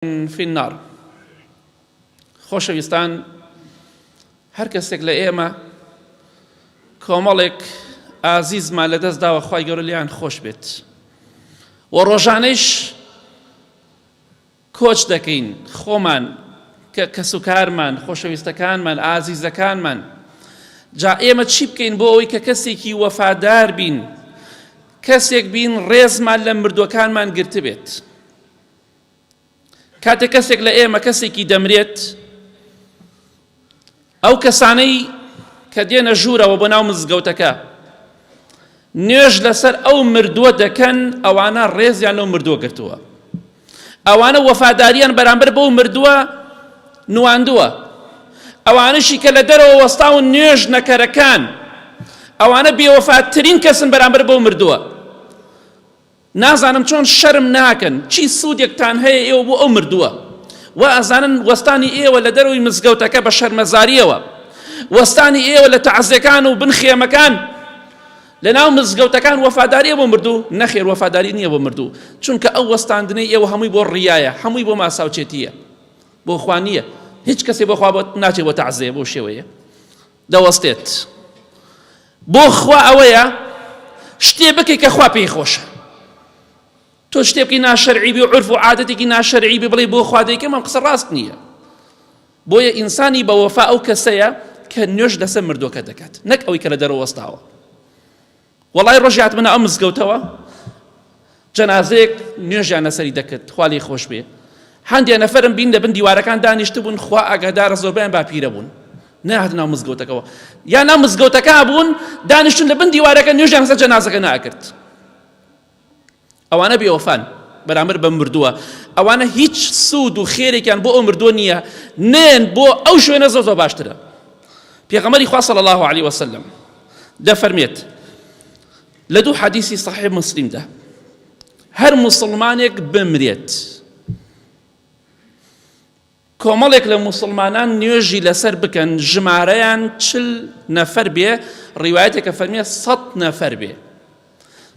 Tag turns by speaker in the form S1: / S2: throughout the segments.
S1: فی النار. خۆشەویستان هەر کەسێک لە ئێمە کۆمەڵێک ئازیزمان لەدەست داوە خوای گەورە لێیان خۆش بێت و ڕۆژانەیش کۆچ دەکەین خۆمان کە کەسوکارمان خۆشەویستەکانمان ئازیزەکانمان جا ئێمە چی بکەین بۆ ئەوەی کە کەسێکی وەفادار بین کەسێک بین ڕێزمان لە مردوەکانمان گرتبێت کاتێک کەسێک لە ئێمە کەسێکی دەمرێت ئەو کەسانەی کە دێنە ژوورەوە بۆ ناو مزگەوتەکە نوێژ لەسەر ئەو مردووە دەکەن ئەوانە ڕێزیان لەو مردووە گرتووە ئەوانە وەفاداریان بەرامبەر بەو مردووە نواندووە ئەوانشی کە لە دەرەوە وەستاون نوێژ نەکەرەکان ئەوانە بێوەفاترین کەسن بەرامبەر بەو مردووە نازانم چۆن شەرم ناکەن چی سوودێکتان هەیە ئێوە بۆ ئەو مردووە وا ئەزانن وەستانی ئێوە لە دەرەوەی مزگەوتەکە بە شەرمەزاریەوە وەستانی ئێوە لە تەعزێکان و بن خێمەکان لە ناو مزگەوتەکان وەفاداریە بۆ مردوو نەخێر وەفاداری نییە بۆ مردوو چونکە ئەو وەستاندنەی ئێوە هەمووی بۆ ڕیایە هەمووی بۆ ماساوچێتیە بۆ خوا نییە هیچ کەسێ بۆ خوا بۆ ناچێ بۆ تەعزێ بۆ شێوەیە دەوەستێت بۆ خوا ئەوەیە شتێ بکەی کە خوا پێی خۆشە تۆ شتێ بکەی ناشەرعی بی عرف و عادەتێکی ناشەرعی بی بڵێ بۆ خوا دەیکەم ئەم قسە ڕاست نییە بۆیە ئینسانی بە وەفا ئەو کەسەیە کە نوێژ لەسەر مردووەکە دەکات نەک ئەوەی کە لە دەرەوە وەستاوە وەڵای ڕۆژی هاتمە ناو ئەم مزگەوتەوە جەنازەیەک نوێژیان لەسەری دەکرد خوا لێی خۆش بێ هەندێ نەفەرم بین لە بن دیوارەکان دانیشتبوون خوا ئاگادارە زۆربەیان باپیرە بوون نەهات ناو مزگەوتەکەوە یا ناو مزگەوتەکە بوون دانیشتون لە بن دیوارەکە نوێژیان لەسەر جەنازەکە ناکرد ئەوانە بێوەفان بەرامبەر بە مردووە ئەوانە هیچ سوود و خێرێکیان بۆ ئەو مردووە نییە نێن بۆ ئەو شوێنە زۆر زۆر باشترە پێغەمبەری خوا صلی الله علیه وسلم دەفەرمێت لە دوو حەدیسی صحیح مسلمدا هەر مسلمانێک بمرێت کۆمەڵێک لە موسڵمانان نوێژی لەسەر بکەن ژمارەیان چل نەفەر بێ ڕیوایەتێکە فەرمیە سەد نەفەر بێ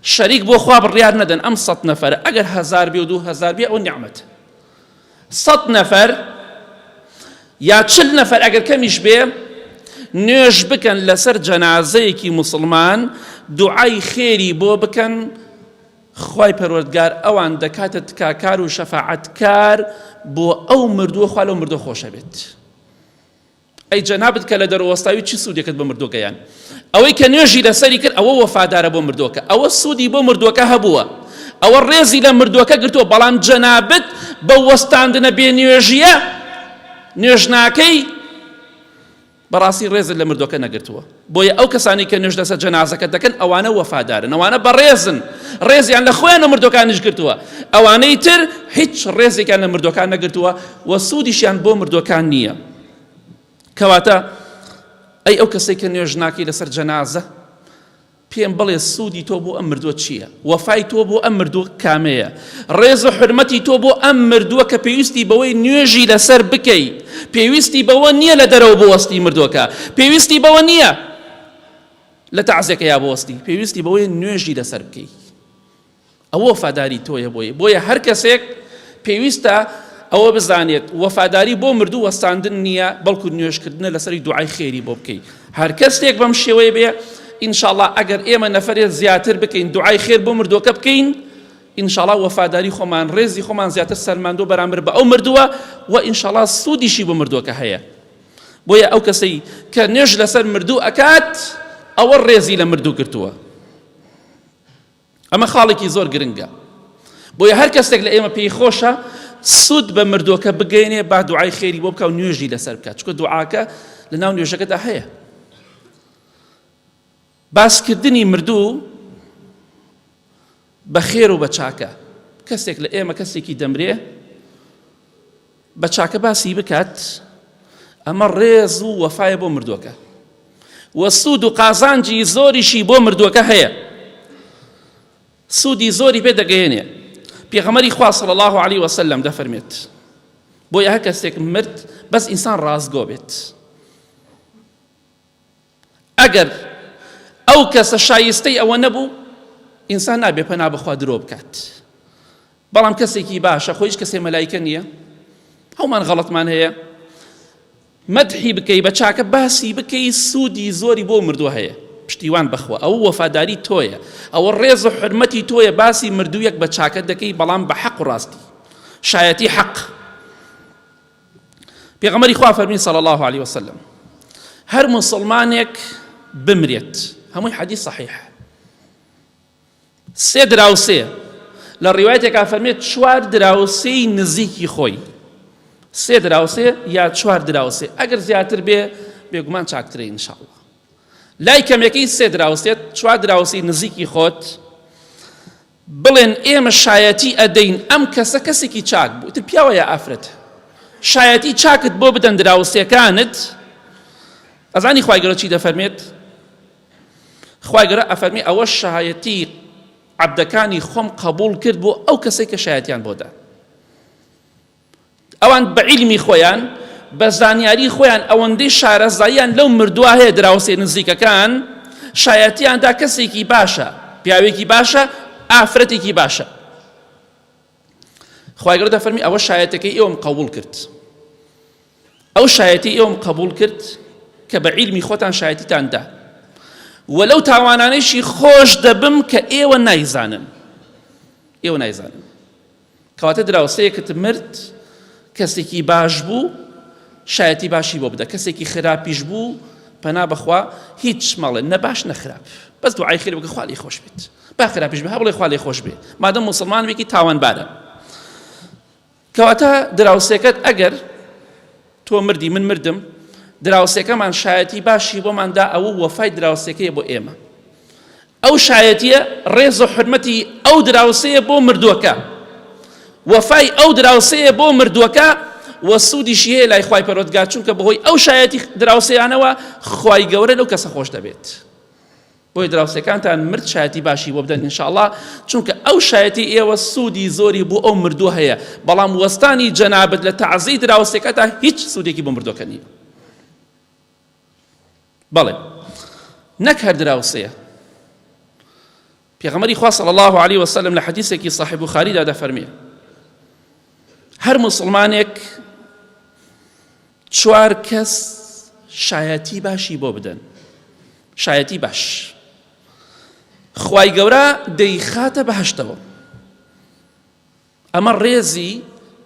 S1: شەریک بۆ خوا بڕیار نەدەن ئەم سەد نەفەر ئەگەر هەزار بێ و دوو هەزار بێ ئەو نیعمەت سەد نەفەر یا چل نەفەر ئەگەر کەمیش بێ نوێژ بکەن لەسەر جەنازەیەکی موسڵمان دوعای خێری بۆ بکەن خوای پەروەردگار ئەوان دەکاتە تکاکار و شەفاعەتکار بۆ ئەو مردووە خوا لەو مردووە خۆشە بێت ئەی جەنابت کە لە دەرەوەستاوی چی سوودێکت بە مردووە گەیان ئەوەی کە نوێژی لەسەری کرد ئەوە وەفادارە بۆ مردووەکە ئەوە سوودی بۆ مردووەکە هەبووە ئەوە ڕێزی لە مردووەکە گرتووە بەڵام جەنابت بە وەستاندنە بێ نوێژیە نوێژناکەی بەڕاستی ڕێزت لە مردوەکە نەگرتووە بۆیە ئەو کەسانەی کە نوێژ لەسەر جەنازەکە دەکەن ئەوانە وەفادارن ئەوانە بەڕێزن ڕێزیان لە خۆیان و مردوەکانیش گرتووە ئەوانەی تر هیچ ڕێزێکیان لە مردوەکان نەگرتووە و سوودیشیان بۆ مردوەکان نییە کەواتە ئەی ئەو کەسێک کە نوێژ ناکەی لەسەر جەنازە پێم بڵێ سوودی تۆ بۆ ئەم مردووە چییە؟ وەفای تۆ بۆ ئەم مردووە کامەیە؟ ڕێز و حورمەتی تۆ بۆ ئەم مردووە کە پێویستی بەوەی نوێژی لەسەر بکەی، پێویستی بەوە نییە لە دەرەوە بوەستی مردووەکە، پێویستی بەوە نییە لە تەعزێکەیا بوەستی، پێویستی بەوەیە نوێژی لەسەر بکەی. ئەوە وەفاداری تۆیە بۆی. بۆیە هەر کەسێک پێویستە ئەوە بزانێت وەفاداری بۆ مردوو وەستاندن نییە بەڵکو نوێژکردنە لەسەری دوعای خێری بۆ بکەی هەر کەسێک بەم شێوەیە بێ ئینشاڵا ئەگەر ئێمە نەفەرێ زیاتر بکەین دوعای خێر بۆ مردووەکە بکەین ئینشاڵا وەفاداری خۆمان ڕێزی خۆمان زیاتر سەلماندووە بەرامبەر بە ئەو مردووە و ئینشاڵا سوودیشی بۆ مردووەکە هەیە بۆیە ئەو کەسەی کە نوێژ لەسەر مردوو ئەکات ئەوە ڕێزی لە مردوو گرتووە ئەمە خاڵێکی زۆر گرنگە بۆیە هەر کەسێک لە ئێمە پێی خۆشە سوود بە مردووەکە بگەینێ با دوعای خێری بۆ بکە و نوێژی لەسەر بکات چونکە دوعاکە لە ناو نوێژەکەدا هەیە باسکردنی مردوو بە خێر و بە چاکە کەسێک لە ئێمە کەسێکی دەمرێ بە چاکە باسی بکات ئەمە ڕێز و وەفایە بۆ مردووەکە و سوود و قازانجی زۆریشی بۆ مردووەکە هەیە سوودی زۆری پێ دەگەیەنێ پێغەمەری خوا صلی الله علیه وسلم دەفەرمێت بۆیە هەر کەسێک مرد بەس ئینسان ڕاستگۆ بێت ئەگەر ئەو کەسە شایستەی ئەوە نەبوو ئینسان نابێ پەنا بەخوا درۆ بکات بەڵام کەسێکی باشە خۆ هیچ کەسێ مەلایکە نییە. هەومان غەڵەتمان هەیە مەدحی بکەی بە چاکە باسی بکەی سوودی زۆری بۆ مردووە هەیە پشتیوان بەخوا ئەوە وەفاداری تۆیە ئەوە ڕێز و حرمەتی تۆیە باسی مردوویەک بە چاکە دەکەی بەڵام بە حەق و ڕاستی شایەتی حەق پێغەمبەری خوا فەرمی صلی الله علیه وسلم هەر مسلمانێک بمرێت هەمووی حەدیث صحیح سێ دراوسێ لە ڕیوایەتێکا فەرمێت چوار دراوسێی نزیکی خۆی سێ دراوسێ یا چوار دراوسێ ئەگەر زیاتر بێ بێگومان چاکترە ئینشاءاللە لای کەمێکی سێ دراوسێت چوار دراوسی نزیکی خۆت بڵێن ئێمە شایەتی ئەدەین ئەم کەسە کەسێکی چاک بوو تر پیاوە یا ئافرەت شایەتی چاکت بۆ بدەن دراوسێکانت ئەزانی خوای گەورە چی دەفەرمێت خوای گەورە ئەفەرمی ئەوە شایەتی عەبدەکانی خۆم قبول کرد بۆ ئەو کەسێک کە شایەتیان بۆ دا ئەوان بە عیلمی خۆیان بە زانیاری خۆیان ئەوەندەی شارەزاییان لەو مردووە هەیە دراوسێ نزیکەکان شایەتیان دا کەسێکی باشە پیاوێکی باشە ئافرەتێکی باشە خوای گەورە دەفەرمی ئەوە شایەتەکەی ئێوەم قبول کرد ئەو شایەتی ئێوەم قبول کرد کە بە عیلمی خۆتان شایەتیتان دا و لەو تاوانانەیشی خۆش دەبم کە ئێوە نایزانن ئێوە نایزانن کەواتە دراوسێیەکت مرد کەسێکی باش بوو شایەتی باشی بۆ بدە کەسێکی خراپیش بوو پەنا بەخوا هیچ مەڵێ نە باش نە خراپ بەس دوعای خێر بکە خوا لێی خۆش بێت با خراپیش بێ هەبڵێ خوا لێ خۆش بێ مادەم موسڵمان بێکی تاوانبارە کەواتە دراوسێکەت ئەگەر تۆ مردی من مردم دراوسێکەمان شایەتی باشی بۆمان دا ئەوە وەفای دراوسێکەیە بۆ ئێمە ئەو شایەتیە ڕێز و حرمەتی ئەو دراوسەیە بۆ مردووەکە وەفای ئەو دراوسەیە بۆ مردووەکە و سوودیشی هەیە لای خوای پەروەردگار چونکە بەهۆی ئەو شایەتی دراوسێیانەوە خوای گەورە لەو کەسە خۆش دەبێت بۆیە دراوسێکانتان مرد شایەتی باشی بۆ بدەن ان شاء اللە چونکە ئەو شایەتی ئێوە سوودی زۆری بۆ ئەو مردووە هەیە بەڵام وەستانی جەنابت لە تەعزیەی دراوسێکەتا هیچ سوودێکی بۆ مردووەکە نییە بەڵێ نەک هەر دراوسێیە پێغەمبەری خوا صلی الله علیه وسلم لە حەدیثێکی صحیح بخاریدا دەفەرمێ هەر مسلمانێک چوار کەس شایەتی باشی بۆ بدەن شایەتی باش خوای گەورە دەیخاتە بەهشتەوە ئەمە ڕێزی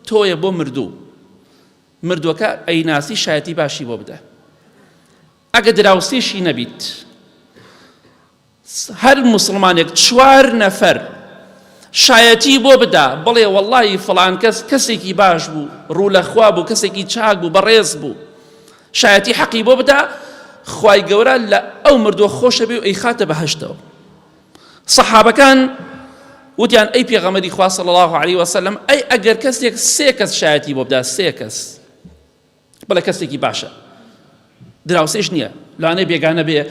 S1: تۆیە بۆ مردوو مردووەکە ئەیناسی شایەتی باشی بۆ بدە ئەگە دراوسێشی نەبیت هەر موسڵمانێک چوار نەفەر شایەتی بۆ بدا بڵێ وەڵڵاهی فڵان کەس کەسێکی باش بوو ڕوو لە خوا بوو کەسێکی چاک بوو بەڕێز بوو شایەتی حەقی بۆ بدا خوای گەورە لە ئەو مردووە خۆشە بێ و ئەیخاتە بەهەشتەوە سەحابەکان وتیان ئەی پێغەمبەری خوا صلی الله علیه وسلم ئەی ئەگەر کەسێک سێ کەس شایەتی بۆ بدا سێ کەس بەڵێ کەسێکی باشە دراوسێش نییە لەوانەیە بێگانە بێ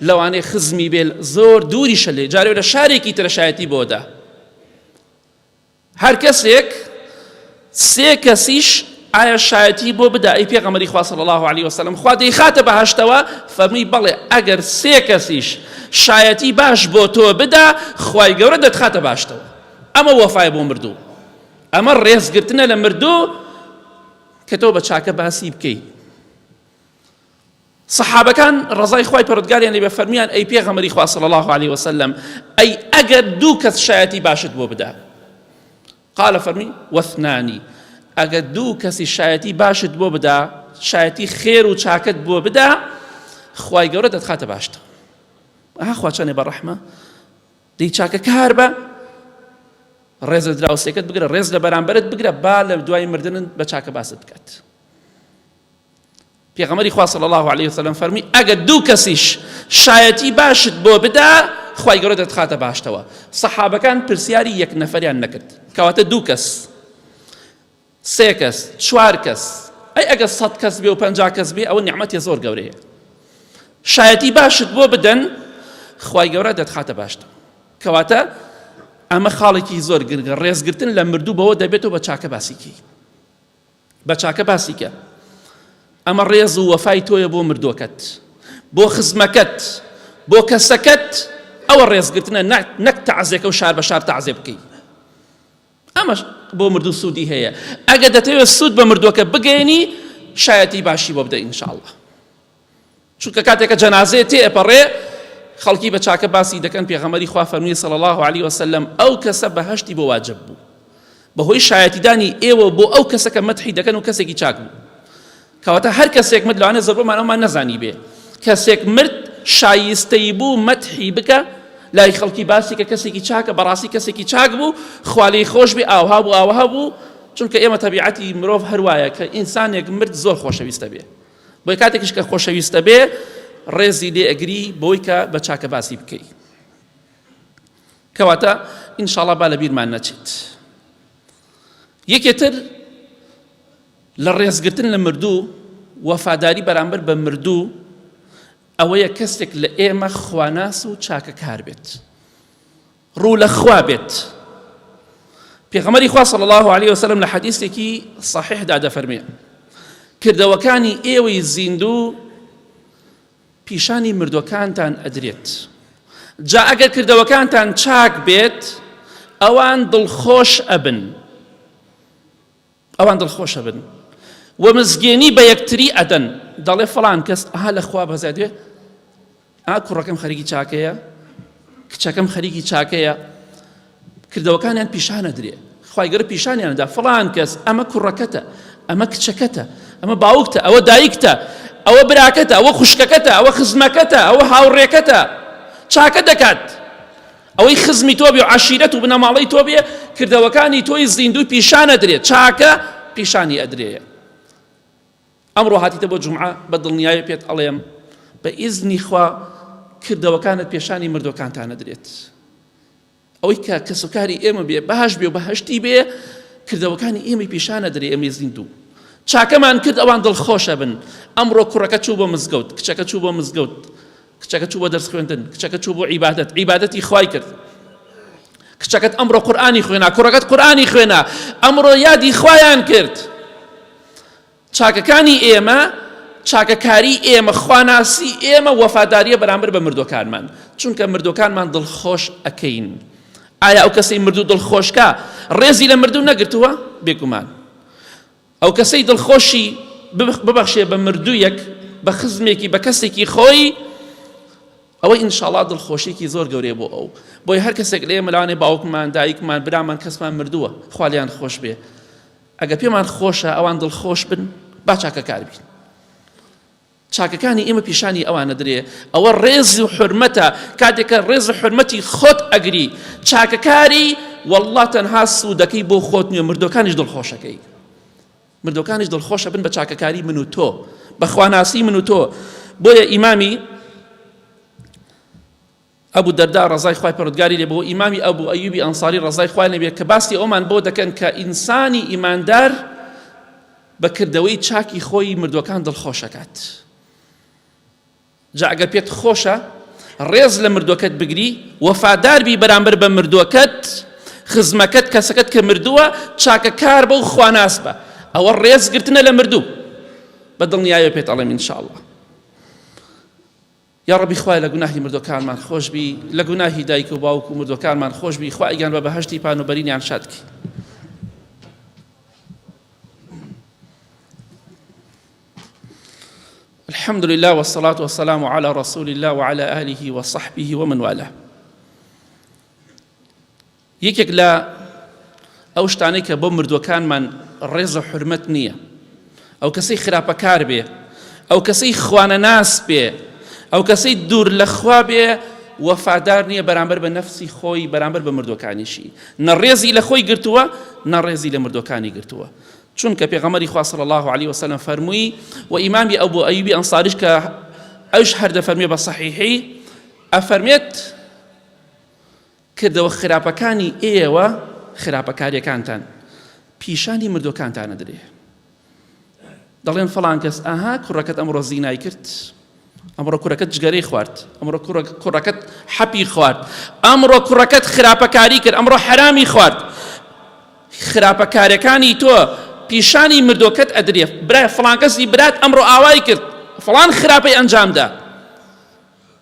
S1: لەوانەیە خزمی بێ زۆر دووریشە لێ جارێ لە شارێکی ترە شایەتی بۆدا هەر کەسێک سێ کەسیش ئایا شایەتی بۆ بدا ئەی پێغەمبەری خوا صلی الله علیه وسلم خوا دەیخاتە بەهەشتەوە فەرمووی بەڵێ ئەگەر سێ کەسیش شایەتی باش بۆ تۆ بدا خوای گەورە دەتخاتە باشتەوە ئەمە وەفای بۆ مردوو ئەمە ڕێزگرتنە لە مردوو کە تۆ بە چاکە باسی بکەی سەحابەکان ڕەزای خوای پەروەردگاریان لێ بێ فەرمیان ئەی پێغەمبەری خوا صلی الله علیه وسلم ئەی ئەگەر دوو کەس شایەتی باشت بۆ بدا قال فەرمی وەثنانی ئەگەر دوو کەسی شایەتی باشت بۆ بدا شایەتی خێر و چاکەت بۆ بدا خوای گەورە دەتخاتە باشتە ئەها خوا چەنێ بە ڕەحمە دەی چاکە کار بە ڕێز لە دراوسێکەت بگرە ڕێز لە بەرامبەرت بگرە با لە دوای مردنت بە چاکە باست بکات پێغەمبەری خوا صلی الله علیه وسلم فەرمی ئەگەر دوو کەسیش شایەتی باشت بۆ بدا خوای گەورە دەتخاتە باشتەوە سەحابەکان پرسیاری یەک نەفەریان نەکرد کەواتە دوو کەس سێ کەس چوار کەس ئەی ئەگەر سەد کەس بێ و پەنجا کەس بێ ئەوە نیعمەتی زۆر گەورەیە شایەتی باشت بۆ بدەن خوای گەورە دەتخاتە باشتەوە کەواتە ئەمە خاڵێکی زۆر گرنگە ڕێزگرتن لە مردوو بەوە دەبێتەوە بە چاکە باسیکی بە چاکە باسیکە ئەمە ڕێز و وەفای تۆیە بۆ مردووەکەت بۆ خزمەکەت بۆ کەسەکەت ئەوە ڕێزگرتنە نەک تەعزێکە و شار بە شار تەعزێ بکەی. ئەمەش بۆ مردوو سوودی هەیە. ئەگەر دەتەوێت سوود بە مردووەکە بگەیەنی، شایەتی باشی بۆ بدە ئینشاءاللە. چونکە کاتێک کە جەنازەیە تێ ئەپەڕێ خەڵکی بە چاکە باسی دەکەن پێغەمبەری خوا فەرمووی صلی الله علیه وسلم ئەو کەسە بەهەشتی بۆ واجب بوو بەهۆی شایەتیدانی ئێوە بۆ ئەو کەسە کە مەدحی دەکەن و کەسێکی چاک بوو کەواتە هەر کەسێک مرد لەوانەیە زۆربەمان ئەومان نەزانی بێ کەسێک مرد شایستەی بوو مەدحی بکە لای خەڵکی باسی کە کەسێکی چاکە بەڕاستی کەسێکی چاک بوو خوا لێی خۆش بێ ئاوها بوو ئاوها بوو چونکە ئێمە تەبیعەتی مرۆڤ هەروایە کە ئینسانێک مرد زۆر خۆشەویستە بێ بۆیە کاتێکیش کە خۆشەویستە بێ ڕێزی لێ ئەگری بۆی کە بە چاکە باسی بکەی کەواتە ئینشاڵا با لە بیرمان نەچێت یەکێتر لە ڕێزگرتن لە مردوو وەفاداری بەرامبەر بە مردوو ئەوەیە کەسێک لە ئێمە خواناس و چاکەکار بێت ڕوو لە خوا بێت. پێغەمبەری خوا صلی الله علیه وسلم لە حەدیثێکی صحیحدا دەفەرمێ کردەوەکانی ئێوەی زیندوو پیشانی مردوەکانتان ئەدرێت جا ئەگەر کردەوەکانتان چاک بێت ئەوان دڵخۆش ئەبن ئەوان دڵخۆش ئەبن و مزگێنی بە یەکتری ئەدەن دەڵێ فڵان کەس ئەها لە خوا بەزای دوێ ئا کوڕەکەم خەریکی چاکەیە کچەکەم خەریکی چاکەیە کردەوەکانیان پیشانە درێ خی گەورە پیشانیاندا فڵان کەس ئەمە کوڕەکەتە ئەمە کچەکەتە ئەمە باوکتە ئەوە دایکتە ئەوە براکەتە ئەوە خوشکەکەتە ئەوە خزمەکەتە ئەوە هاوڕێکەتە چاکە دەکات ئەوەی خزمی تۆ بێ و عەشیرەت و بنەماڵەی تۆ بێ کردەوەکانی تۆی زیندوو پیشان ئەدرێ چاکە پیشانی ئەدرێ ئەمڕۆ هاتیتە بۆ جومعە بە دڵنیایی پێت ئەڵێم بە ئیزنی خوا کردەوەکانت پێشانی مردوەکانتان ئەدرێت ئەوەی کە کەسوکاری ئێمە بێ باش بێ و بەهشتی بێ کردەوەکانی ئێمەی پیشانە درێ ئێمەی زیندوو چاکەمان کرد ئەوان دڵخۆشە بن ئەمڕۆ کوڕەکە چوو بۆ مزگەوت کچەکە چوو بۆ مزگەوت کچەکە چوو بۆ دەرس خوێندن کچەکە چوو بۆ عیبادەت عیبادەتی خوای کرد کچەکەت ئەمڕۆ قورئانی خوێنا کوڕەکەت قورئانی خوێنا ئەمڕۆ یادی خوایان کرد چاکەکانی ئێمە چاکەکاری ئێمە خواناسی ئێمە وەفاداریە بەرامبەر بە مردوەکانمان چونکە مردوەکانمان دڵخۆش ئەکەین ئایا ئەو کەسەی مردوو دڵخۆشکە ڕێزی لە مردوو نەگرتووە بێگومان ئەو کەسەی دڵخۆشی ببەخشێ بە مردوویەک، بە خزمێکی، بە کەسێکی خۆی، ئەوە ئینشاڵا دڵخۆشیکی زۆر گەورەیە بۆ ئەو. بۆیە هەر کەسێک لە ئێمە لەوانەیە باوکمان، دایکمان، برامان، کەسمان مردووە، خوا لێیان خۆش بێ. ئەگەر پێمان خۆشە ئەوان دڵخۆش بن، با چاکەکار بین. چاکەکانی ئێمە پیشانی ئەوان ئەدرێ ئەوە ڕێز و حورمەتە کاتێک کە ڕێز و حورمەتی خۆت ئەگری چاکەکاری واللە تەنها سوودەکەی بۆ خۆت نییە مردۆکانیش دڵخۆشەکەی مردۆکانیش دڵخۆشە بن بە چاکەکاری من و تۆ بە خواناسی من و تۆ بۆیە ئیمامی ئەبو دەردا ڕەزای خوای پەروەردگاری لێ بۆ ئیمامی ئەبو ئەیوبی ئەنساری ڕەزای خوای لێ بێ کە باسی ئەومان بۆ دەکەن کە ئینسانی ئیماندار بە کردەوەی چاکی خۆی مردوەکان دڵخۆشەکات جا ئەگەر پێت خۆشە ڕێز لە مردوەکەت بگری وەفادار بی بەرامبەر بە مردوەکەت خزمەکەت کەسەکەت کە مردووە چاکەکار بە و خواناس بە ئەوە ڕێزگرتنە لە مردوو بە دڵنیایە پێت ئەڵێم ئینشاءاللە یاڕەبی خوایە لە گوناهی مردوەکانمان خۆشبی لە گوناهی دایک و باوک و مردوەکانمان خۆشبی خوایە گیان بە بەهەشتی پان و بەرینیان شاد کەی. الحمد لله والصلاة والسلام على رسول الله وعلى آله وصحبه ومن والاه یەکێک لە ئەو شتانەی کە بۆ مردووەکانمان ڕێز و حورمەت نییە، ئەو کەسەی خراپەکار بێ، ئەو کەسەی خوانەناس بێ، ئەو کەسەی دوور لە خوا بێ، وەفادار نییە بەرامبەر بە نەفسی خۆی، بەرامبەر بە مردووەکانیشی. نە ڕێزی لە خۆی گرتووە، نە ڕێزی لە مردووەکانی گرتووە. چونکە پێغەمبەری خوا صلی الله علیه وسلم فەرمووی و ئیمامی ئەبو ئەیوبی ئەنساریش کە ئەوش هەر دەفەرموێ بە صحیحی ئەفەرمێت کردەوە خراپەکانی ئێوە، خراپەکاریەکانتان، پیشانی مردوەکانتان ئەدرێ. دەڵێن فڵان کەس ئەها کوڕەکەت ئەمڕۆ زینای کرد، ئەمڕۆ کوڕەکەت جگەرەی خوارد، ئەمڕۆ کوڕەکەت حەپی خوارد، ئەمڕۆ کوڕەکەت خراپەکاری کرد، ئەمڕۆ حەرامی خوارد. خراپەکارەکانی تۆ پیشانی مردوەکەت ئەدرێ. برای فڵان کەسی برات ئەمڕۆ ئاوای کرد، فڵان خراپەی ئەنجامدا.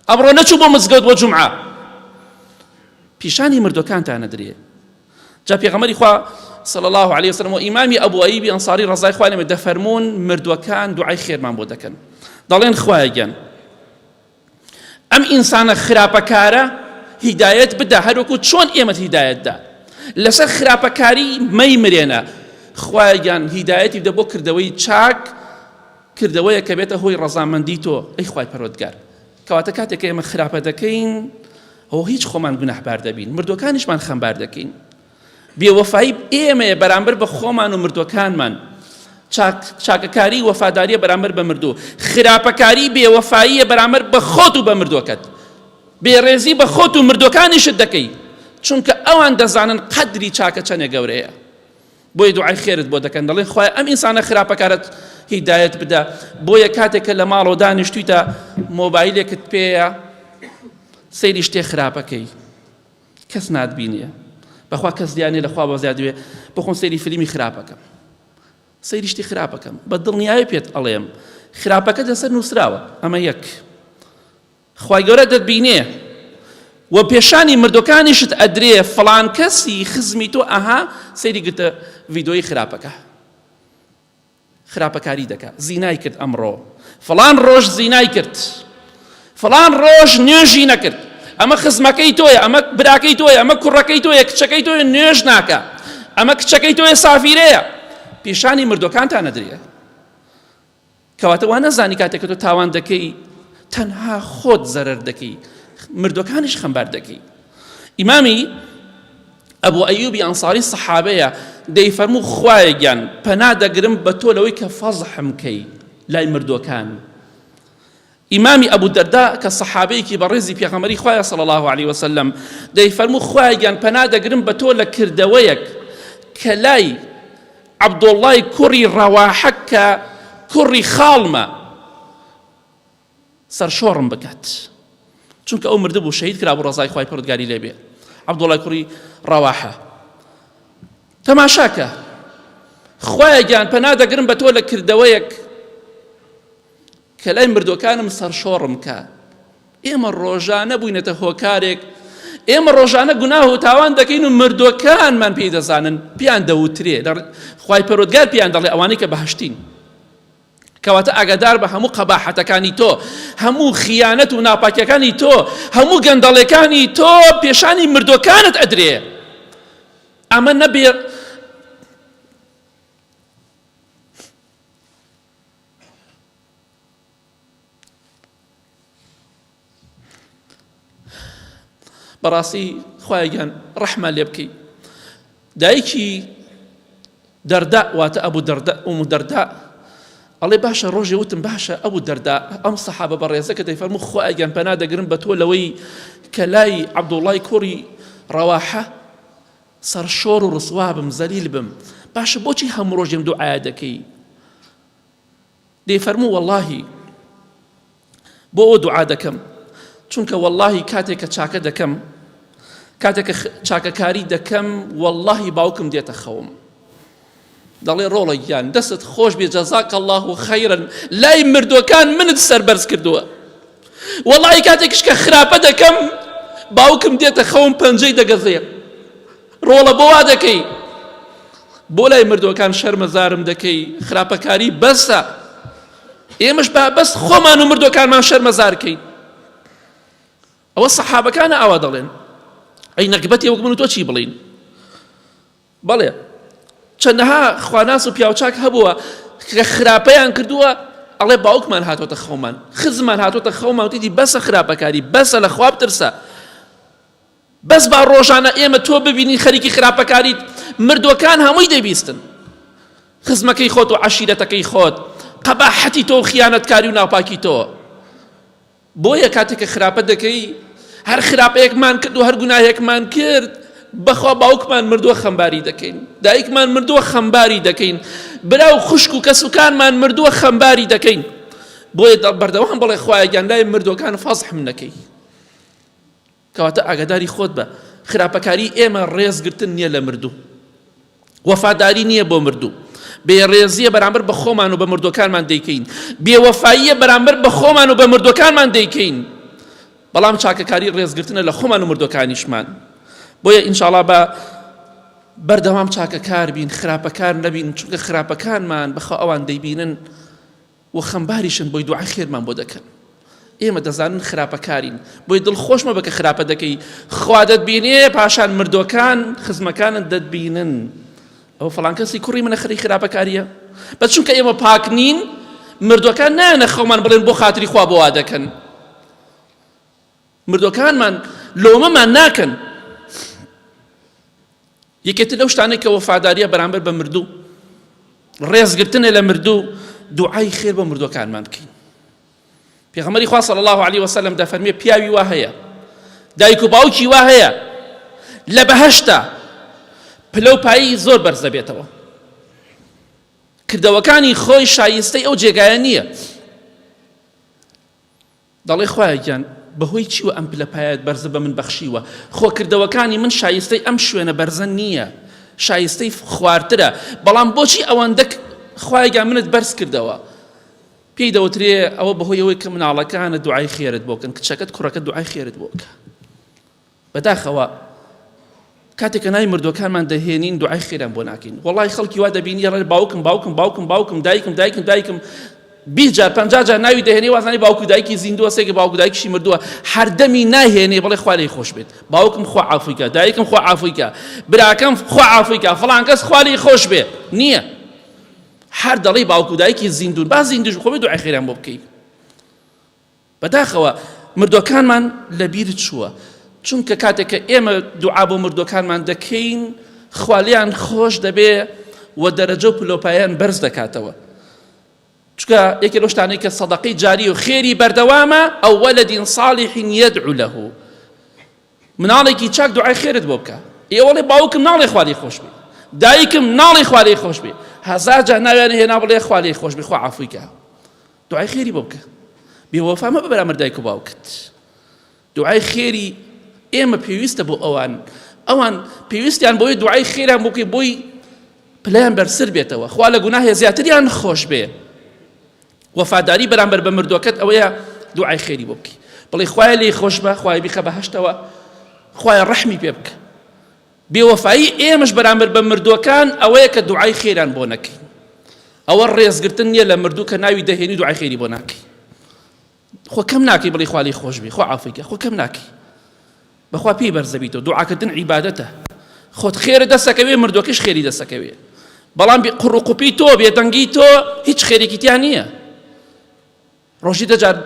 S1: ئەمڕۆ نەچوو بۆ مزگەوت بۆ جومعە پیشانی مردوەکانتان ئەدرێ. جا پێغەمبەری خوا صلی الله علیه وسلم و ئیمامی ئەبو ئەیوبی ئەنصاری ڕەزای خوای لێ دەفەرموون مردووەکان دوعای خێرمان بۆ دەکەن دەڵێن خوایە گیان ئەم ئینسانە خراپەکارە هیدایەت بدە هەروەکو چۆن ئێمەت هیدایەت دا لەسەر خراپەکاری مەیمرێنە خوایە گیان هیدایەتی بدە بۆ کردەوەی چاک کردەوەیە کە بێتە هۆی ڕەزامەندی تۆ ئەی خوای پەروەردگار کەواتە کاتێک کە ئێمە خراپە دەکەین ئەوە هیچ خۆمان گوناهبار دەبین مردوەکانیشمان خەمبار دەکەین بێوەفایی ئێمەیە بەرامبەر بە خۆمان و مردوەکانمان چاکەکاری وەفاداریە بەرامبەر بە مردوو خراپەکاری بێوەفاییە بەرامبەر بە خۆت و بە مردوەکەت بێڕێزی بە خۆت و مردوەکانیشت دەکەی چونکە ئەوان دەزانن قەدری چاکە چەنێ گەورەیە بۆیە دوعای خێرت بۆ دەکەن دەڵێن خوایە ئەم ئینسانە خراپەکارەت هیدایەت بدە بۆیە کاتێک کە لە ماڵەوە دانیشتویتە مۆبایلێکت پێیە سەیری شتێ خراپەکەی کەس ناتبینێ بەخوا کەس دیانێ لەخوا بە زیاد بێ بخۆم سەیری فیلمی خراپەکەم سەیری شتی خراپەکەم بە دڵنیایی پێت ئەڵێم خراپەکە لەسەر نووسراوە ئەمە یەک خوای گەورە دەتبینێ و پێشانی مردوەکانیشت ئەدرێ فڵان کەسی خزمی تۆ ئەها سەیری گرتە ڤیدۆی خراپەکە خراپەکاری دەکا زینای کرد ئەمڕۆ فڵان ڕۆژ زینای کرد فڵان ڕۆژ نوێژی نەکرد ئەمە خزمەکەی تۆیە ئەمە براکەی تۆیە ئەمە کوڕەکەی تۆیە کچەکەی تۆیە نوێژ ناکە ئەمە کچەکەی تۆیە سافیرەیە پیشانی مردوەکانتان نەدرێ کەواتە وا نەزانی کاتێک کە تۆ تاوان دەکەی تەنها خۆت زەرەر دەکەی مردوەکانیش خەمبار دەکەی ئیمامی ئەبوو ئەیوبی ئەنساری سەحابەیە دەیفەرموو خوایە گیان پەنا دەگرم بە تۆ لەوەی کە فەزحم کەی لای مردوەکان ئیمامی ئەبوو دەردا کە سەحابەیەکی بەڕێزی پێغەمبەری خوایە صلی الله علیه وسلم دەیفەرموو خوایە گیان پەنا دەگرم بە تۆ لە کردەوەیەک کە لای عەبدوڵڵای کوڕی ڕەواحە کە کوڕی خاڵمە سەرشۆڕم بکات چونکە ئەو مردبوو شەهید کرابوو ڕەزای خوای پەروەردگاری لێ بێ عەبدوڵڵای کوڕی ڕەواحە تەماشاکە خوایە گیان پەنا دەگرم بە تۆ لە کردەوەیەک کە لای مردوەکانم سەرشۆڕم کە ئێمە ڕۆژانە بووینەتە هۆکارێک ئێمە ڕۆژانە گوناه و تاوان دەکەین و مردوەکانمان پێی دەزانن پیان دەوترێ خوای پەرۆدگار پیان دەڵێ ئەوانەی کە بەهشتین کەواتە ئاگادار بە هەموو قەباحەتەکانی تۆ هەموو خیانەت و ناپاکیەکانی تۆ هەموو گەندەڵەکانی تۆ پێشانی مردوەکانت ئەدرێ ئەمە نەبێ بەڕاستی خوایە گیان ڕەحمان لێ بکەی دایکی دەردا واتە ئەبوو دەردا ئوم دەردا ئەڵێ باشە ڕۆژێ وتم باشە ئەبوو دەردا ئەم سەحابە بەڕێزە کە دەیفەرموو خوایە گیان پەنا دەگرم بە تۆ لەوەی کە لای عەبدوڵای کوڕی ڕەواحە سەرشۆڕ و ڕسوا بم زەلیل بم باشە بۆچی هەموو ڕۆژێم دوعاە دەکەی دەیفەرموو وەڵاهی بۆ ئەوە دوعا دەکەم چونکە وەڵاهی کاتێک کە چاکە دەکەم کاتێک کە چاکەکاری دەکەم وەڵاهی باوکم دێتە خەوم دەڵێ ڕۆڵە گیان دەستت خۆش بێ جەزاک الله خەیرن لای مردوەکان منت سەربەرز کردووە وەڵی کاتێکش کە خراپە دەکەم باوکم دێتە خەوم پەنجەی دەگەزێ ڕۆڵە بۆ وا دەکەی؟ بۆ لای مردووەکان شەرمەزارم دەکەی؟ خراپەکاری بەسە. ئێمەش با بەس خۆمان و مردووەکانمان شەرمەزار کەین. ئەوە سەحابەکانە ئاوا دەڵێن. ئەی نەگبەتی وەک من و تۆ چی بڵین؟ بەڵێ چەندەها خواناس و پیاوچاک هەبووە کە خراپەیان کردووە ئەڵێ باوکمان هاتۆتە خەومان خزمان هاتۆتە خەومان وتیتی بەسە خراپەکاری بەسە لە خوا بترسە بەس با ڕۆژانە ئێمە تۆ ببینین خەریکی خراپەکاریت مردوەکان هەمووی دەیبیستن خزمەکەی خۆت و عەشیرەتەکەی خۆت قەباحەتی تۆ و خیانەتکاری و ناپاکی تۆ بۆیە کاتێک کە خراپە دەکەی هەر خراپەیەکمان کرد و هەر گوناهێکمان کرد بەخوا باوکمان مردووە خەمباری دەکەین دایکمان مردووە خەمباری دەکەین برا و خوشک و کەسوکانمان مردووە خەمباری دەکەین بۆیە بەردەوام بڵێ خوایە گیان لای مردوەکان فەزحم نەکەی کەواتە ئاگاداری خۆت بە، خراپەکاری ئێمە ڕێزگرتن نییە لە مردوو، وەفاداری نییە بۆ مردوو، بێڕێزییە بەرامبەر بە خۆمان و بە مردووەکانمان دەیکەین، بێوەفاییە بەرامبەر بە خۆمان و بە مردووەکانمان دەیکەین، بەڵام چاکەکاری ڕێزگرتنە لە خۆمان و مردووەکانیشمان. بۆیە ئینشاڵا بە. بەردەوام چاکەکار بین، خراپەکار نەبین، چونکە خراپەکانمان بەخوا ئەوان دەیبینن و خەمباریشن بۆی دوعای خێرمان بۆ دەکەن. ئێمە دەزانن خراپەکارین، بۆی دڵخۆش مەبە کە خراپە دەکەی، خوا دەتبینێ، پاشان مردۆکان خزمەکانت دەتبینن. ئەوە فڵان کەسی کوڕی منە خەریک خراپەکاریە. بەس چونکە ئێمە پاک نین، مردۆکان نایەنە خەومان بڵێن بۆ خاتری خوا بۆ وا دەکەن. مردوەکانمان لۆمەمان ناکەن. یەکێتر لەو شتانەی کە وەفاداریە بەرامبەر بە مردوو ڕێزگرتنە لە مردوو دوعای خێر بۆ مردوەکانمان بکەین. پێغەمبەری خوا صلی الله علیه وسلم دەفەرمێ پیاوی وا هەیە دایک و باوکی وا هەیە لە بەهەشتا پلە و پایی زۆر بەرز دەبێتەوە کردەوەکانی خۆی شایستەی ئەو جێگایە نییە دەڵێ خوایە گیان بەهۆی چیوە ئەم پلە پایەت بەرزە بە من بەخشیوە؟ خۆ کردەوەکانی من شایستەی ئەم شوێنە بەرزە نییە، شایستەی خوارترە، بەڵام بۆچی ئەوەندە خوایە گیان منت بەرز کردەوە؟ پێی دەوترێ ئەوە بەهۆی ئەوەی کە مناڵەکانت دوعای خێرت بۆ بکەن، کچەکەت کوڕەکەت دوعای خێرت بۆ بکە. بەداخەوە کاتێک کە ناوی مردوەکانمان دەهێنین دوعای خێریان بۆ ناکەین وەڵی خەڵکی وا دەبینی ڕێ باوکم باوکم باوکم باوکم دایکم دایکم دایکم 20 جار 50 جار ناوی دەهێنێ وازانی باوک و دایکی زیندووە سێکە باوک و دایکیشی مردووە هەردەمی ناهێنێ بڵێ خوا لێی خۆش بێت باوکم خوا عافوی کە دایکم خوا عافوی کە براکەم خوا عافوی کە فڵان کەس خوا لێی خۆش بێ نییە هەر دەڵێی باوک و دایکی زیندوون با زیندوش خۆ دوعای خێریان بۆ بکەی بەداخەوە مردوەکانمان لەبیر چووە چونکە کاتێک کە ئێمە دوعا بۆ مردوەکانمان دەکەین خوا لێیان خۆش دەبێ و دەرەجە و پلۆپایان بەرز دەکاتەوە چونکە یەکێ لەو شتانەی کە سەدەقەی جاری و خێری بەردەوامە ئەو وەلەدین صالح یدعو له مناڵێکی چاک دوعای خێرت بۆ بکە ئێوەڵێ باوکم ناڵێ خوا لێی خۆش بێ دایکم ناڵێ خوا لێی خۆش بێ هەزار جار ناویان هێنا بڵێ خوا لێی خۆش بێ خوا عەفوی کە دوعای خێری بۆ بکە بێوەفا مەبە بەرامبەر دایک و باوکت دوعای خێری ئێمە پێویستە بۆ ئەوان ئەوان پێویستیان بۆی دوعای خێران بۆ بکەی بۆی پلەیان بەرزتر بێتەوە خوا لە گوناهێ زیاتریان خۆش بێ وەفاداری بەرامبەر بە مردوەکەت ئەوەیە دوعای خێری بۆ بکەی بڵێ خوایە لێی خۆش بە خوای بیخە بەهەشتەوە خوایە ڕەحمی پێ بکە بێوەفایی ئێمەش بەرامبەر بە مردووەکان ئەوەیە کە دوعای خێریان بۆ نەکەین. ئەوە ڕێزگرتن نییە لە مردوو کە ناوی دەهێنی دوعای خێری بۆ ناکەی. خۆ کەم ناکەی بڵێ خوا لێی خۆش بێ، خوا عافوی کە، خۆ کەم ناکەی. بەخوا پێی بەرزەبیتەوە، دوعاکردن عیبادەتە. خۆت خێرت دەستەکەوێ، مردووەکەش خێری دەستەکەوێ. بەڵام قوڕ و قوپی تۆ، بێدەنگی تۆ هیچ خێرێکی تیا نییە. ڕۆژی دەجار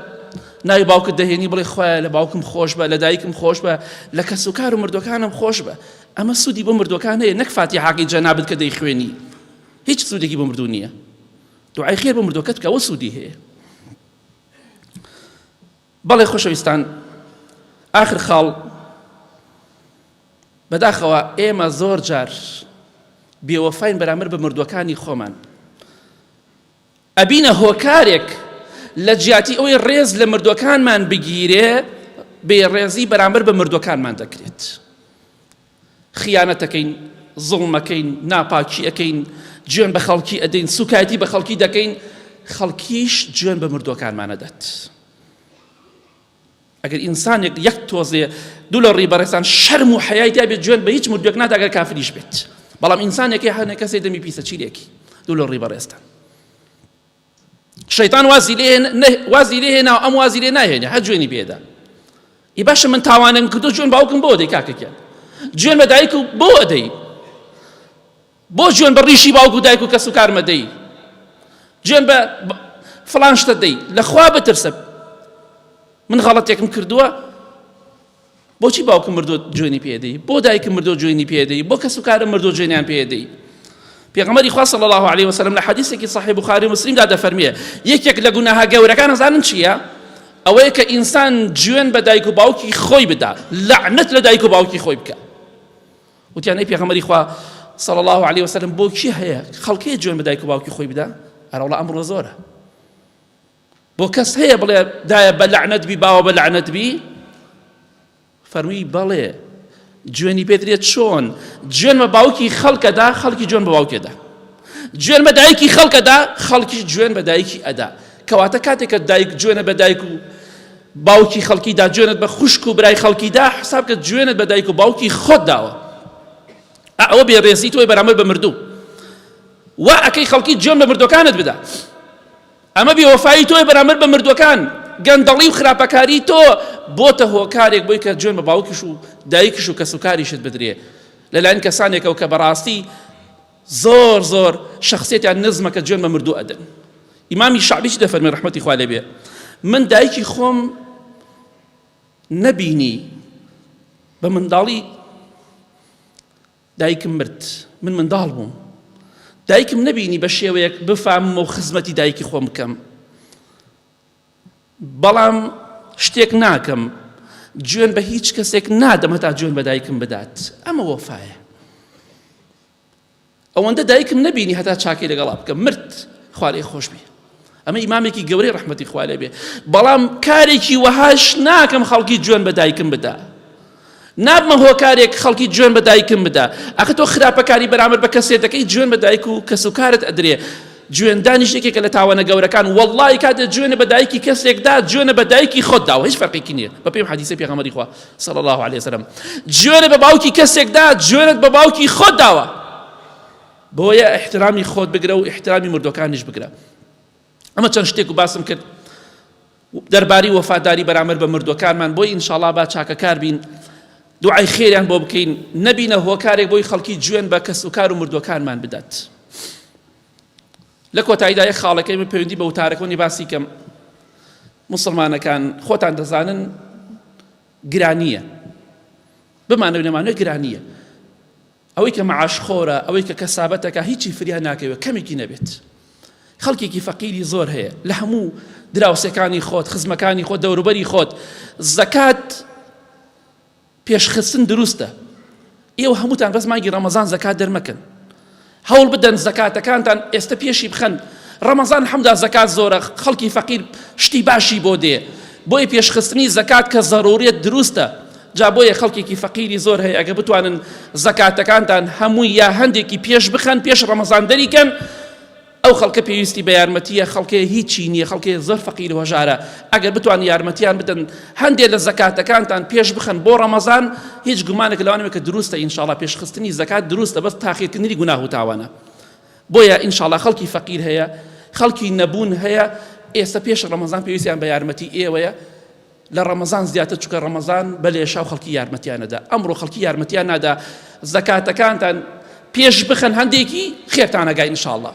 S1: ناوی باوکت دەهێنی بڵێ خوایە لە باوکم خۆش بە لە دایکم خۆش بە لە کەس و کار و مردوەکانم خۆش بە ئەمە سوودی بۆ مردوەکان هەیە نەک فاتیحاکەی جەنابت کە دەیخوێنی هیچ سوودێکی بۆ مردوو نییە دوعای خێر بۆ مردوەکەت بکە ئەوە سوودی هەیە بەڵێ خۆشەویستان ئاخر خاڵ بەداخەوە ئێمە زۆر جار بێوەفاین بەرامبەر بە مردوەکانی خۆمان ئەبینە هۆکارێک لە جیاتی ئەوەی ڕێز لە مردوەکانمان بگیرێ بێڕێزی بەرامبەر بە مردوەکانمان دەکرێت خیانەتەکەین زوڵمەکەین ناپاکی ئەەکەین جوێن بە خەڵکی ئەدەین سوکایەتی بە خەڵکی دەکەین خەڵکیش جوێن بە مردوەکانمان ئەدات ئەگەر ئینسانێک یەک تۆزێ دوو لە ڕی بەڕێزان شەرم و حەیای تیا بێت جوێن بە هیچ مردوێک نادا ئەگەر کافریش بێت بەڵام ئینسانێکی هەنێ کەسێ دەمی پیسە چی لێکی دوو لە ڕی بەڕێزتان شەیتان وازی لێ وازی لێ هێنا ئەم وازی لێ ناهێنێ هەر جوێنی پێدا ئی باشە من تاوانم کردو جوێن باوکم بۆ دەی کاکەکیان جوێن بە دایک و بۆ ئەدەی بۆ جوێن بە ڕیشی باوک و دایک و کەس و کارمە دەی جوێن بە فڵان شتە دەی لەخوا بترسە من غەڵەتێکم کردووە بۆچی باوکم مردووە جوێنی پێدەی بۆ دایکم مردووە جوێنی پێدەی بۆ کەس و کارم مردووە جوێنیان پێدەی پێغەمبەری خوا صلی الله علیه وسلم لە حەدیثێکی صحیح بخاری و مسلمدا دەفەرموێ یەکێک لە گوناهە گەورەکان ئەزانن چییە ئەوەیە کە ئینسان جوێن بە دایک و باوکی خۆی بدا لەعنەت لە دایک و باوکی خۆی بکە وتیان ئەی پێغەمبەری خوا صلی الله علیه وسلم بۆ کی هەیە خەڵکی جوێن بە دایک و باوکی خۆی بدا ئەرەوڵا ئەمڕۆ زۆرە بۆ کەس هەیە بڵێ دایە بە لەعنەت بی باوە بە لەعنەت بی فەرمی بەڵێ جوێنی پێدرێت چۆن جوێن بە باوکی خەڵکەدا خەڵکی جوێن بە باوکێدا جوێن بە دایکی خەڵکەدا خەڵکی جوێن بە دایکی ئەدا کەواتە کاتێک کە دایک جوێنە بە دایک و باوکی خەڵکی دا جوێنت بە خوشک و برای خەڵکی دا حساب کە جوێنت بە دایک و باوکی خۆت داوە. ئەوە بێڕێزی تۆی بەرامبەر بە مردوو وا ئەکەی خەڵکی جوێن بە مردوەکانت بدا. ئەمە بێوەفایی تۆیە بەرامبەر بە مردووەکان، گەندەڵی و خراپەکاری تۆ بۆتە هۆکارێک بۆی کە جوێن بە باوکیش و دایکیش و کەسوکاریشت بدرێ لەلایەن کەسانێکەوە کە بەڕاستی زۆر زۆر شخصیتیان نزمە کە جوێن بە مردوو ئەدەن. ئیمامی شەعبی چی دەفەرمێ ڕەحمەتی خوا لێ بێ؟ من دایکی خۆم نەبینی بە منداڵی دایکم مرد من منداڵ بووم دایکم نەبینی بە شێوەیەک بفامم و خزمەتی دایکی خۆم بکەم بەڵام شتێک ناکەم جوێن بە هیچ کەسێک نادەم هەتا جوێن بە دایکم بدات ئەمە وەفایە ئەوەندە دایکم نەبینی هەتا چاکەی لەگەڵا بکەم مرد خوا لێی خۆش بێ ئەمە ئیمامێکی گەورەی ڕەحمەتی خوا لێ بێ بەڵام کارێکی وەهاش ناکەم خەڵکی جوێن بە دایکم بدا نابمە هۆکارێک خەڵکی جوێن بە دایکم بدا ئەخە تۆ خراپەکاری بەرامبەر بە کەسێ دەکەی جوێن بە دایک و کەس و کارت ئەدرێ جوێندانیش یەکێکە لە تاوانە گەورەکان وەڵڵاهی کاتێ جوێنە بە دایکی کەسێکدا جوێنە بە دایکی خۆت داوە هیچ فەرقێکی نییە بە پێی حەدیسەی پێغەمبەری خوا صلی الله علیه وسلم جوێنە بە باوکی کەسێکدا جوێنت بە باوکی خۆت داوە بۆیە احترامی خۆت بگرە و احترامی مردوەکانیش بگرە ئەمە چەند شتێک و باسم کرد دەرباری وەفاداری بەرامبەر بە مردوەکانمان بۆی ئینشاڵا با چاکەکار بین دوعای خێریان بۆ بکەین نەبینە هۆکارێک بۆی خەڵکی جوێن بە کەس و کار و مردوەکانمان بدات لە کۆتاییدا یەک خاڵەکەی من پەیوەندی بە وتارەکەونی باسی کەم موسڵمانەکان خۆتان دەزانن گرانییە بمانەوێ نەمانەوێ گرانییە ئەوەی کە معاش خۆرە ئەوەی کە کەسابەتەکە هیچی فریا ناکەوێت کەمێکی نەبێت خەڵکێکی فەقیری زۆر هەیە لە هەموو دراوسێکانی خۆت خزمەکانی خۆت دەوروبەری خۆت زەکات پێشخستن دروستە ئێوە هەمووتان بەس مانگی ڕەمەزان زەکات دەرمەکەن هەوڵ بدەن زەکاتەکانتان ئێستا پێشی بخەن ڕەمەزان حەمدا زەکات زۆرە خەڵکی فەقیر شتی باشی بۆ دێ بۆیە پێشخستنی زەکات کە زەڕوریەت دروستە جا بۆیە خەڵکێکی فەقیری زۆر هەیە ئەگە بتوانن زەکاتەکانتان هەمووی یا هەندێکی پێش بخەن پێش ڕەمەزان دەریکەن ئەو خەڵکە پێویستی بە یارمەتیە خەڵکێ هیچی نیە خەڵکێ زۆر فەقیر و هەژارە ئەگەر بتوان یارمەتیان بدەن هەندێ لە زەکاتەکانتان پێش بخەن بۆ ڕەمەزان هیچ گومانێک لەوانەوە کە دروستە ئینشاڵا پێشخستنی زەکات دروستە بەس تاخیرکردنی گوناه و تاوانە بۆیە ئینشاڵا خەڵکی فەقیر هەیە خەڵکی نەبوون هەیە ئێستا پێش ڕەمەزان پێویستیان بە یارمەتی ئێوەیە لە ڕەمەزان زیاتر چونکە ڕەمەزان بە لێشاو خەڵکی یارمەتیان ئەدا ئەمڕۆ خەڵکی یارمەتیان نادا زەکاتەکانتان پێش بخەن هەندێکی خێرتان ئەگا ان شاء الله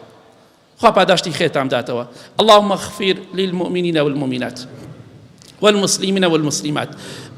S1: خوا پاداشتی خێرتان بداتەوە اللهم اغفر للمؤمنین والمؤمنات والمسلمين والمسلمات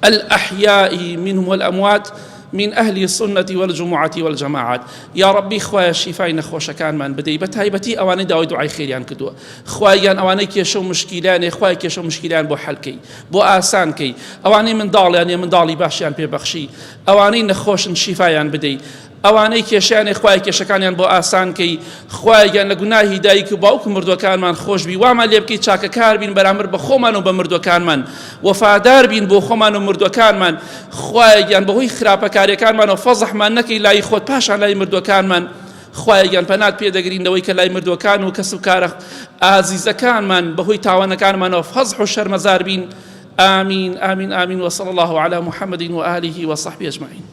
S1: الأحياء منهم والأموات من أهل السنة والجمعة والجماعات یا ربی خوایە شیفای نەخۆشەکانمان بدەی بە تایبەتی ئەوانەی داوای دوعای خێریان کردووە خوایە گیان ئەوانەی کێشە و مشکیلیان هەیە خوایە کێشە و مشکیلیان بۆ حەل کەی بۆ ئاسان کەی ئەوانەی منداڵیان هەیە منداڵی باشیان پێ بەخشی ئەوانەی نەخۆشن شیفایان بدەی ئەوانەی کێشیان هەیە خوایە کێشەکانیان بۆ ئاسان کەی خوایە گیان لە گوناهی دایک و باوک و مردوەکانمان خۆش بی وامان لێ بکەی چاکەکار بین بەرامبەر بە خۆمان و بە مردوەکانمان وەفادار بین بۆ خۆمان و مردوەکانمان خوایە گیان بەهۆی خراپەکاریەکانمانەوە فەزحمان نەکەی لای خۆت پاشان لای مردوەکانمان خوایە گیان پەنات پێ دەگرین لەوەی کە لای مردووەکان و کەس و کارە ئازیزەکانمان بەهۆی تاوانەکانمانەوە فەزح و شەرمەزار بین آمین آمین آمین وصلی الله علی محمد وآله وصحبه اجمعین.